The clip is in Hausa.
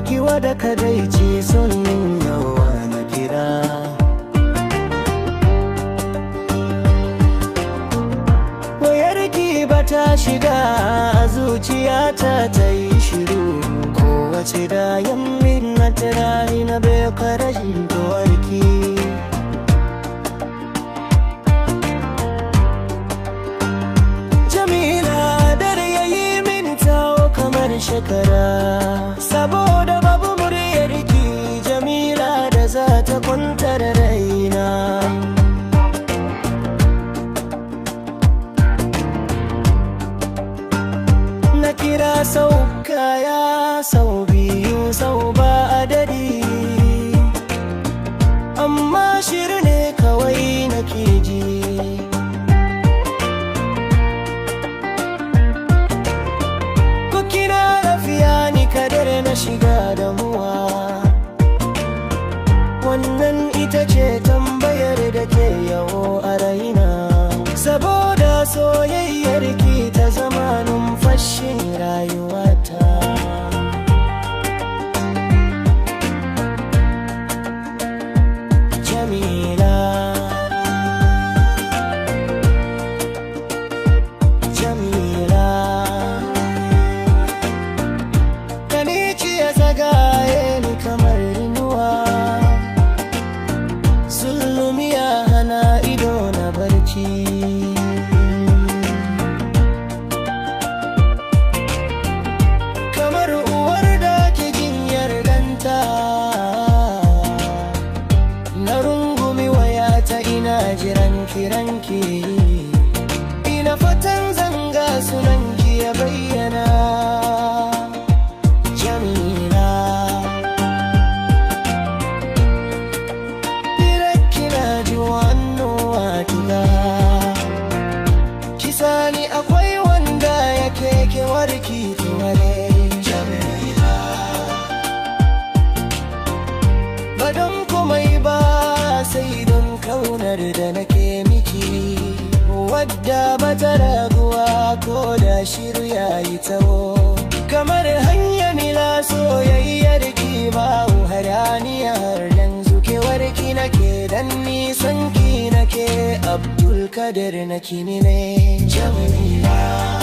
Kewa da kadaici sun min yawa na kira. Wayarki ba ta shiga zuciyata ta yi shiru. Kowace da yammin na tunani na bai karashin warki. Jamila dare yayi min tawo kamar shekara, saboda babu muryarki Jamila da za ta kwantar raina. Na kira sau kaya sau biyu sau ba adadi, amma shiru ne kawai nake ji. Ko kina lafiya ni kadar na shiga damuwa. Wannan ita ce tambayar da ke yawo a raina, saboda soyayyar ki ta zama numfashin rayuwata. Jamila, Jamila, Kanici ya zagaye ni kamar inuwa, Zulumi ya hana ido na barci. Kamar uwar da ke jinyar danta, na rungumi wayata ina jiran kiranki. Ina fatan zanga sunanki ya bayyana. Jamila, kina ji wannan waƙa, kisani akwai wanda yake kewarki tuwale. Jamila, ba don komai ba sai don kaunar da nake miki, wadda ba ta raguwa ko da shiru yayi tawo. Kamar hanya mila soyayyar ki ba haraniya, har yanzu kewarki nake dan nisan ki nake. Abdul Kadir na kimi ne. Jamila.